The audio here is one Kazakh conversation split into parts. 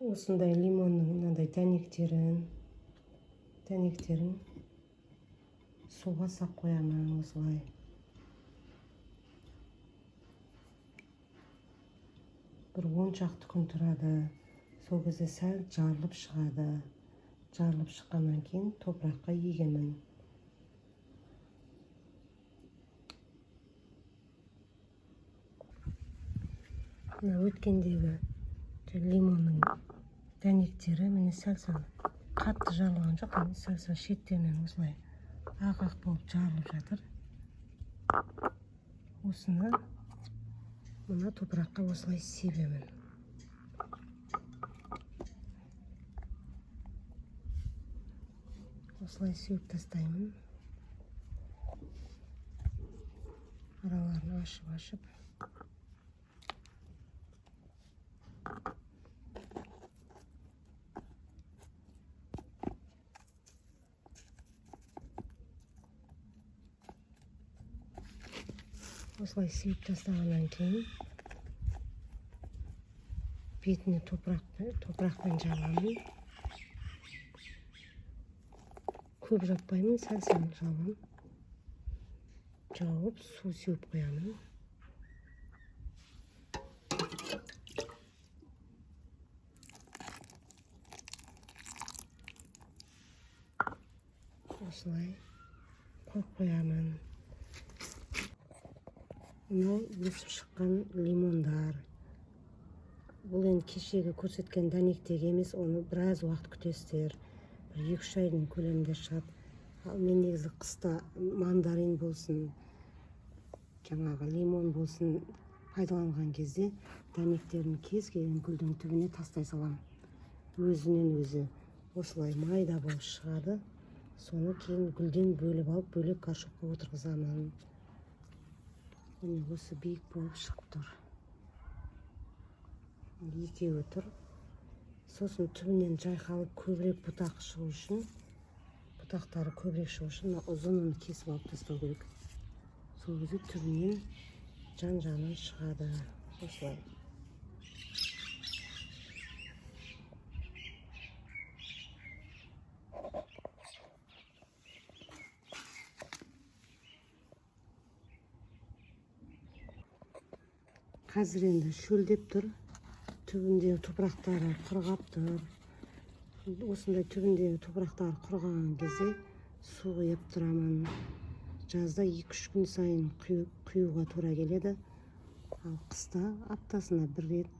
Осындай лимонның мынандай дәнектерін суға сап қоямын осылай. Бір 10 шақты күн тұрады. Сол кезде сәл жарылып шығады. Жарылып шыққаннан кейін топыраққа егемін. Мына өткендегі лимонның дәнектері, міне, сәл сәл қатты жарылған жоқ, міне, сәл сәл шеттерінен осылай ақ ақ болып жарылып жатыр. Осыны мына топыраққа осылай себемін. Осылай сеуіп тастаймын, араларын ашып ашып. Осылай сеуіп тастағаннан кейін бетіне топырақпен жабамын. Көп жаппаймын, сәл сәл жабамын. Жауып, су сеуіп қоямын. Осылай қойып қоямын. Мынау өсіп шыққан лимондар. Бұл енді кешегі көрсеткен дәнектегі емес, оны біраз уақыт күтесіздер, бір 2-3 айдың көлемінде шығады. Ал мен негізі қыста мандарин болсын, жаңағы лимон болсын пайдаланған кезде дәнектерін кез келген гүлдің түбіне тастай саламын. Өзінен өзі осылай майда болып шығады. Соны кейін гүлден бөліп алып, бөлек горшокқа отырғызамын. Міне, осы биік болып шығып тұр, екеуі тұр. Сосын түбінен жайқалып, көбірек бұтақ шығу үшін, бұтақтары көбірек шығу үшін мына ұзынын кесіп алып тастау керек. Сол кезде түбінен жан жағынан шығады осылай. Қазір енді шөлдеп тұр, түбіндегі топырақтары құрғап тұр. Осындай түбіндегі топырақтары құрғаған кезде су құйып тұрамын. Жазда 2-3 күн сайын құюға тура келеді, ал қыста аптасына бір рет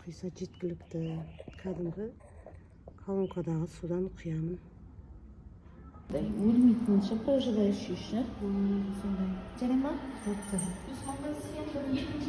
құйса жеткілікті. Кәдімгі колонкадағы судан құямын. Өлмейтін ше, проживающий ше, сондай. Жарай ма? Плюс маңдай.